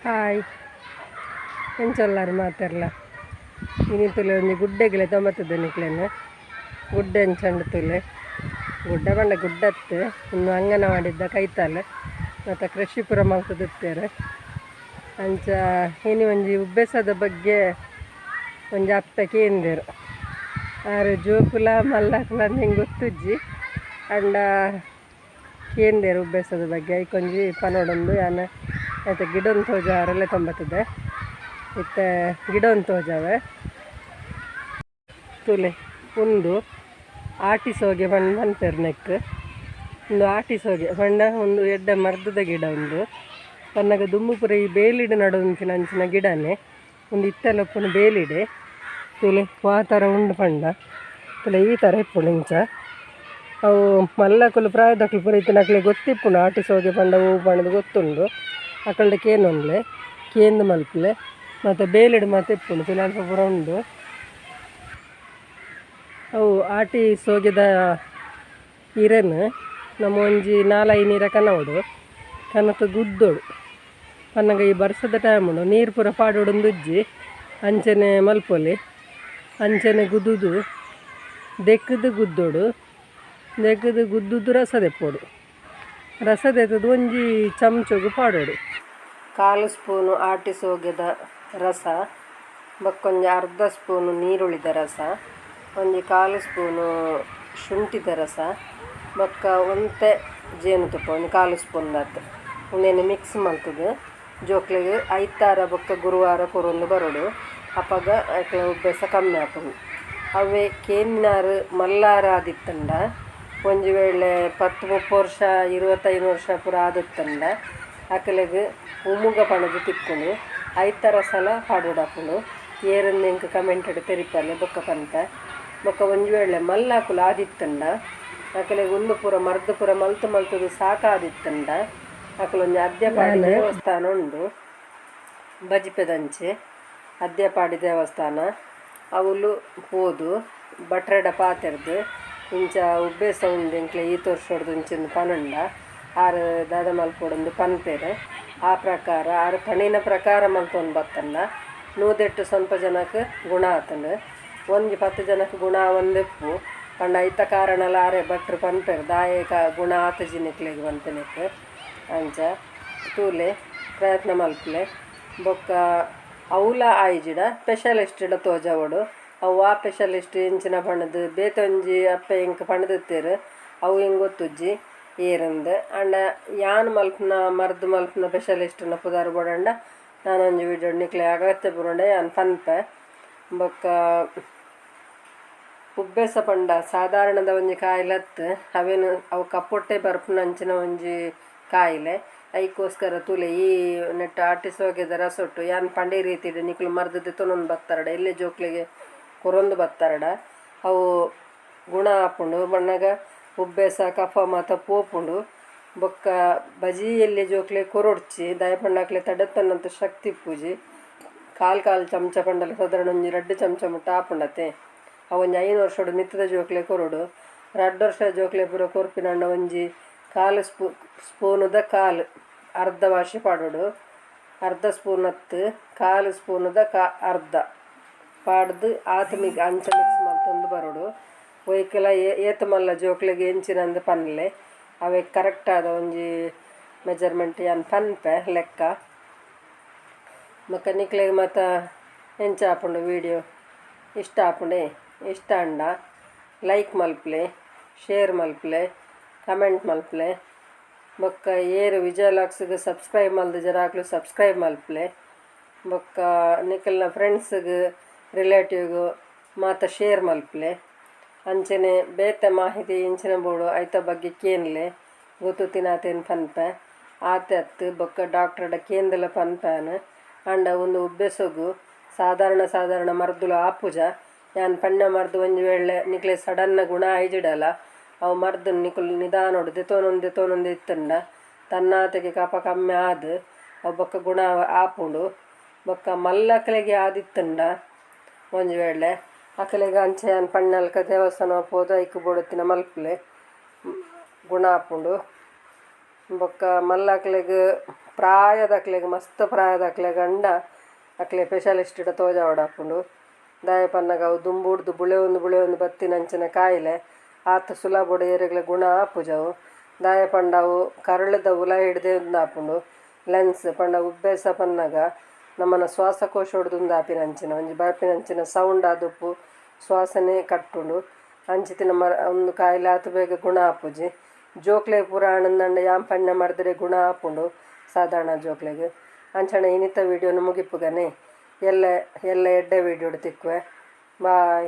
Hi ಎಂಚೊಲ್ಲಾರು ಮಾತೆರ್ಲ ಇನಿ ತುಲೆ ಒಂಜಿ ಗುಡ್ಡೆಗಿಲೆ ತೊಂಬತ್ತದ ನಿಕ್ಲೆನ ಗುಡ್ಡೆ ಎಂಚಂಡು ತುಲೆ ಗುಡ್ಡೆ ಪಂಡ ಗುಡ್ಡತ್ತು ಇನ್ನು ಅಂಗನವಾಡಿದ್ದ ಕೈತಾಲ್ ಮತ್ತು ಕೃಷಿಪುರ ಮಲ್ತದಿತ್ತೇರು ಅಂಚ ಇನಿ ಒಂಜಿ ಉಬ್ಬೆಸದ ಬಗ್ಗೆ ಒಂಜಿ ಅಪ್ಪೆ ಕೇಂದೇರು ಆರು ಜೋಕುಲ ಮಲ್ಲಕುಲ ನಿಂಗೆ ಗೊತ್ತುಜ್ಜಿ ಅಂಡ ಕೇಂದೇರು ಉಬ್ಬೆಸದ ಬಗ್ಗೆ ಐಕೊಂಜಿ ಪನೋಡೊಂದು ಯಾನ ಆಯ್ತು ಗಿಡೊಂದು ತೋಜಾರೆಲ್ಲ ತೊಂಬತ್ತದೆ ಇತ್ತೆ ಗಿಡೊಂದು ತೋಜಾವೆ ತುಲೆ ಉಂದು ಆಟಿಸೋಗೆ ಪಂಡ್ ಪನ್ಪೆರ್ ನೆಕ್ ಉಂದು ಆಟಿಸೋಗೆ ಪಂಡ ಒಂದು ಎಡ್ಡೆ ಮರ್ದದ ಗಿಡ ಉಂದು ಪನ್ನಗ ದುಂಬು ಪೂರ ಈ ಬೇಲಿಡ್ ನಡೊಂತಿನ ಅಂಚಿನ ಗಿಡನೆ ಉಂದು ಇತ್ತೆಲ ಉಪ್ಪುನು ಬೇಲಿಡೆ ತುಲೆ ವಾ ಥರ ಉಂಡು ಪಂಡ ತುಲೆ ಈ ಥರ ಇಪ್ಪುಂಡು ಇಂಚ ಅವು ಮಲ್ಲಕುಲು ಪ್ರಾಯದಕುಲು ಪೂರ ಇತ್ತಿನಕ್ಲೆಗ್ ಗೊತ್ತಿಪ್ಪುಂಡು ಆಟಿಸೋಗೆ ಪಂಡ ಒವು ಪಂಡ್ದ್ ಗೊತ್ತುಂಡು ಅಕಲ್ಡ ಕೇನೊನ್ಲೆ ಕೇಂದ್ ಮಲ್ಪುಲೆ ಮತ್ತು ಬೇಲಿಡ್ ಮಾತ ಇಪ್ಪುಂಡು ತುಲೆ ಅಲ್ಪ ಪೂರ ಉಂಡು ಅವು ಆಟಿ ಸೋಗೆದ ಇರೆನ್ ನಮ ಒಂಜಿ ನಾಲೈನ್ ಇರೆ ಕನವೊಡು ಕನತ್ ಗುದ್ದೊಡು ಪನ್ನಗ ಈ ಬರ್ಸದ ಟೈಮ್ ಉಂಡು ನೀರು ಪೂರ ಪಾಡೊಡೊಂದುಜ್ಜಿ ಅಂಚನೆ ಮಲ್ಪೊಲಿ ಅಂಚನೆ ಗುದ್ದುದು ದೆಕ್ಕ್ದ್ ಗುದ್ದೊಡು ದೆಕ್ಕ್ದ್ ಗುದ್ದುದು ರಸ ದೆಪ್ಪೊಡು ರಸ ದೆತ್ತುದು ಒಂಜಿ ಚಮಚೊಗು ಪಾಡೊಡು ಕಾಲು ಸ್ಪೂನು ಆಟಿ ಸೋಗೆದ ರಸ ಬೊಕ್ಕೊಂಜಿ ಅರ್ಧ ಸ್ಪೂನು ನೀರುಳ್ಳಿದ ರಸ ಒಂಜಿ ಕಾಲು ಸ್ಪೂನು ಶುಂಠಿದ ರಸ ಬೊಕ್ಕ ಒಂತೆ ಜೇನುತುಪ್ಪ ಒಂಜಿ ಕಾಲು ಸ್ಪೂನ್ ದಾತ್ ಉಂದೆನ್ ಮಿಕ್ಸ್ ಮಲ್ತುದು ಜೋಕ್ಲೆಗ್ ಐತಾರ ಬೊಕ್ಕ ಗುರುವಾರ ಕೊರೊಂದು ಬರೊಡು ಅಪಗ ಅಕ್ಲೆ ಉಬ್ಬೆಸ ಕಮ್ಮಿ ಆಪುಂಡು ಅವ್ವೆ ಕೇಂದಿನಾರ್ ಮಲ್ಲಾರ ಆದಿತ್ತಂಡ ಒಂಜಿ ವೇಳೆ 10 30 ವರ್ಷ 25 ವರ್ಷ ಪೂರ ಆದಿತ್ತಂಡ ಅಕಲೆಗ್ ಉಮುಗ ಪಣದು ತಿಕ್ಕುಂಡು ಐತ ರಸಲ ಪಾಡೊಡಾಪುಂಡು ಏರನ್ನು ಎಂಕ್ ಕಮೆಂಟೆಡ್ ತೆರಿಪಾಲೆ ಬೊಕ್ಕ ಪನ್ಪೆ ಬೊಕ್ಕ ಒಂಜಿ ವೇಳೆ ಮಲ್ಲಾಕುಲು ಆದಿತ್ತಂಡ ಅಕಲೆಗ್ ಉಂದು ಪೂರ ಮರ್ದ್ ಪೂರ ಮಲ್ತ್ ಮಲ್ತುದು ಸಾಕಾದಿತ್ತಂಡ ಅಕುಲೊಂಜಿ ಅದ್ಯಪಾಡಿ ದೇವಸ್ಥಾನ ಉಂಡು ಬಜಿಪೆದಂಚೆ ಅದ್ಯಪಾಡಿ ದೇವಸ್ಥಾನ ಅವುಲು ಪೋದು ಭಟ್ರೆಡ ಪಾತೆರ್ದ್ ಇಂಚ ಉಬ್ಬೆಸ ಉಂಡು ಎಂಕ್ಲೆ ಈತ್ ವರ್ಷೊಡ್ದು ಇಂಚಿಂದು ಪನಂಡ ಆರ್ ದಾದ ಮಲ್ಪೊಡುಂದು ಪನ್ಪೆರ್ ಆ ಪ್ರಕಾರ ಆರ್ ಪಣಿನ ಪ್ರಕಾರ ಮಲ್ತೊಂದು ಬತ್ತಂಡ ನೂದೆಟ್ಟು ಸ್ವಲ್ಪ ಜನಕ್ಕೆ ಗುಣ ಆತುಂಡು ಒಂಜಿ 10 ಜನಕ್ಕೆ ಗುಣ ಆವೊಂದಿಪ್ಪು ಪಂಡ ಐತ ಕಾರಣಲ ಆರೆ ಭಟ್ರು ಪನ್ಪೆರ್ ದಾಯೆ ಗುಣ ಆತುಜಿ ನಿಕ್ಲೆಗ್ ಪನ್ಪಿನೆಕ್ ಅಂಚ ತೂಲೆ ಪ್ರಯತ್ನ ಮಲ್ಪುಲೆ ಬೊಕ್ಕ ಅವುಲ ಆಯಿಜಿಡ ಸ್ಪೆಷಲಿಸ್ಟ್ಡ ತೋಜಾವೊಡು ಅವು ಆ ಸ್ಪೆಷಲಿಸ್ಟ್ ಎಂಚಿನ ಪಂಡ್ದ್ ಬೇತೆ ಒಂಜಿ ಅಪ್ಪೆ ಎಂಕ್ ಪಂಡ್ದಿತ್ತೆರ್ ಅವು ಎಂಕ್ ಗೊತ್ತುಜ್ಜಿ ಏರಂದ್ ಆಂಡ ಯಾನ್ ಮಲ್ಪುನ ಮರ್ದ್ ಮಲ್ಪುನ ಸ್ಪೆಷಲಿಸ್ಟ್ನ ಪುದರ್ ಬೋಡಂಡ ನಾನೊಂಜಿ ವೀಡಿಯೋ ನಿಕ್ಲೆ ಅಗತ್ಯ ಪೂರಂಡ ಯಾನ್ ಪನ್ಪೆ ಬೊಕ್ಕ ಉಬ್ಬೆಸ ಪಂಡ ಸಾಧಾರಣದ ಒಂಜಿ ಕಾಯಿಲೆ ಅತ್ತ್ ಅವೆನ್ ಅವು ಕಪ್ಪೊಟ್ಟೆ ಬರ್ಪುನ ಅಂಚಿನ ಒಂಜಿ ಕಾಯಿಲೆ ಐಕೋಸ್ಕರ ತೂಲೆ ಈ ನೆಟ್ಟ್ ಆಟಿಸೋಗೆದ ರಸೊಟ್ಟು ಯಾನ್ ಪಂಡೆ ರೀತಿಡ್ ನಿಕುಲು ಮರ್ದ್ ದೆತೊನೊಂದು ಬತ್ತಾರಡ ಎಲ್ಲೆ ಜೋಕ್ಲೆಗ್ ಕೊರೊಂದು ಬತ್ತಾರಡ ಅವು ಗುಣ ಆಪುಂಡು ಬನ್ನಗ ಉಬ್ಬೆಸ ಕಫ ಮಾತ ಪೋಪುಂಡು ಬೊಕ್ಕ ಬಜೀ ಎಲ್ಯ ಜೋಕ್ಲೆಗ್ ಕೊರೊಡ್ಚಿ ದಾಯೆ ಪಂಡ ಅಕ್ಲೆ ತಡೆತೊನ್ನಂತ ಶಕ್ತಿ ಇಪ್ಪುಜಿ ಕಾಲ್ ಕಾಲ್ ಚಮಚ ಪಂಡಲ ಸಾಧಾರಣ ಒಂಜಿ 2 ಚಮಚ ಮುಟ್ಟ ಆಪುಂಡತೆ ಅವು ಒಂಜಿ 5 ವರ್ಷೊಡು ಮಿತ್ತದ ಜೋಕ್ಲೆಗ್ ಕೊರೊಡು 2 ವರ್ಷ ಜೋಕ್ಲೆಗ್ ಪೂರ ಕೊರ್ಪಿನಂಡ ಒಂಜಿ ಕಾಲು ಸ್ಪೂನುದ ಕಾಲು ಅರ್ಧ ವಾಶಿ ಪಾಡೊಡು ಅರ್ಧ ಸ್ಪೂನ್ ಅತ್ತ್ ಕಾಲು ಸ್ಪೂನುದ ಅರ್ಧ ಪಾಡ್ದು ಆತ್ ಅಂಚ ಮಿಕ್ಸ್ ಮಲ್ತೊಂದು ಬರೊಡು ಒಯ್ಕೆಲ ಏತ್ ಮಲ್ಲ ಜೋಕ್ಲೆಗ್ ಎಂಚಿನಂದ್ ಪನ್ಲೆ ಅವೆಕ್ ಕರೆಕ್ಟ್ ಆದ ಒಂಜಿ ಮೆಜರ್ಮೆಂಟ್ ಯಾನ್ ಪನ್ಪೆ ಲೆಕ್ಕ ಬೊಕ್ಕ ನಿಕ್ಲೆಗ್ ಮಾತ ಎಂಚ ಆಪುಂಡು ವೀಡಿಯೋ ಇಷ್ಟ ಆಪುಂಡೆ ಇಷ್ಟ ಆಂಡ ಲೈಕ್ ಮಲ್ಪುಲೆ ಶೇರ್ ಮಲ್ಪುಲೆ ಕಮೆಂಟ್ ಮಲ್ಪುಲೆ ಬೊಕ್ಕ ಏರ್ ವಿಜಯ ಲಾಕ್ಸ್ಗ್ ಸಬ್ಸ್ಕ್ರೈಬ್ ಮಲ್ದಿಜರ ಅಕ್ಲು ಸಬ್ಸ್ಕ್ರೈಬ್ ಮಲ್ಪುಲೆ ಬೊಕ್ಕ ನಿಕಲ್ನ ಫ್ರೆಂಡ್ಸ್ಗ್ ರಿಲೇಟಿವ್ಗ್ ಮಾತ ಶೇರ್ ಮಲ್ಪುಲೆ ಅಂಚನೆ ಬೇತೆ ಮಾಹಿತಿ ಇಂಚಿನ ಬೋಡು ಐತ ಬಗ್ಗೆ ಕೇನ್ಲೆ ಗೊತ್ತುತ್ತಿನಾತೇನ್ ಪನ್ಪೆ ಆತೆ ಅತ್ತ್ ಬೊಕ್ಕ ಡಾಕ್ಟ್ರಡ ಕೇಂದಲ ಪನ್ಪೆ ಆಂಡ ಉಂದು ಉಬ್ಬೆಸೊಗು ಸಾಧಾರಣ ಸಾಧಾರಣ ಮರ್ದುಲು ಆಪುಜ ಯಾನ್ ಪಣ್ಣ ಮರ್ದ್ ಒಂಜಿ ವೇಳೆ ನಿಕ್ಲೆ ಸಡನ್ ಗುಣ ಆಯ್ಜಿಡಲ ಅವು ಮರ್ದ್ ನಿಕುಲು ನಿಧಾನೊಡು ದೆತೊನೊಂದು ದೆತೊನೊಂದು ಇತ್ತುಂಡ ತನ್ನಾತೆಗೆ ಕಫ ಕಮ್ಮಿ ಆದ್ ಅವು ಬೊಕ್ಕ ಗುಣ ಆಪುಂಡು ಬೊಕ್ಕ ಮಲ್ಲಕ್ಲೆಗ್ ಆದಿತ್ತುಂಡ ಒಂಜಿ ವೇಳೆ ಅಕಲೆಗ್ ಅಂಚ ಯಾನ್ ಪಣ್ಣಲ್ಕ ದೇವಸ್ಥಾನ ಪೋದು ಐಕ್ ಬೋಡುತ್ತಿನ ಮಲ್ಪುಲೆ ಗುಣ ಆಪುಂಡು. ಬೊಕ್ಕ ಮಲ್ಲಕ್ಲೆಗ್ ಪ್ರಾಯದಕ್ಲೆಗ್ ಮಸ್ತ್ ಪ್ರಾಯದಕ್ಲೆಗ್ ಆಂಡ ಅಕ್ಲೆ ಸ್ಪೆಷಲಿಸ್ಟ್ ಡ ತೋಜಾವೊಡಾಪುಂಡು. ದಾಯೆ ಪನ್ನಗ ಅವು ದುಂಬುಡ್ದು ಬುಳೆಯೊಂದು ಬುಳೆಯೊಂದು ಬತ್ತಿನಂಚಿನ ಕಾಯಿಲೆ ಆತ್ ಸುಲಬಡ್ ಏರೆಗ್ಲ ಗುಣ ಆಪುಜಿ ಅವು. ದಾಯೆ ಪಂಡ ಅವು ಕರುಳುದ ಉಲಾಯಿಡ್ದೆ ಉಂದಾಪುಂಡು ಲಂಗ್ಸ್ ಪಂಡ ಉಬ್ಬೆಸ ಪನ್ನಗ ನಮನ ಶ್ವಾಸಕೋಶಡ್ದ್ ಉಂದಾಪಿನಂಚಿನ ಒಂಜಿ ಬರ್ಪಿನಂಚಿನ ಸೌಂಡ್ ಆದುಪ್ಪು ಶ್ವಾಸನೆ ಕಟ್ಟುಂಡು ಅಂಚಿತ್ತಿನ ಉಂದು ಕಾಯಿಲೆ ಆತ್ ಬೇಗ ಗುಣ ಆಪುಜಿ. ಜೋಕ್ಲೆಗ್ ಪೂರ ಆಂಡ ಯಾನ್ ಪನ್ನ ಮರ್ದ್ಡೆ ಗುಣ ಆಪುಂಡು ಸಾಧಾರಣ ಜೋಕ್ಲೆಗ್. ಅಂಚನೆ ಇನಿತ ವಿಡಿಯೋನು ಮುಗಿಪುಗನೆ. ಎಲ್ಲೆ ಎಲ್ಲೆ ಎಡ್ಡೆ ವಿಡಿಯೋಡ್ ತಿಕ್ಕುವೆ. ಬಾಯ್.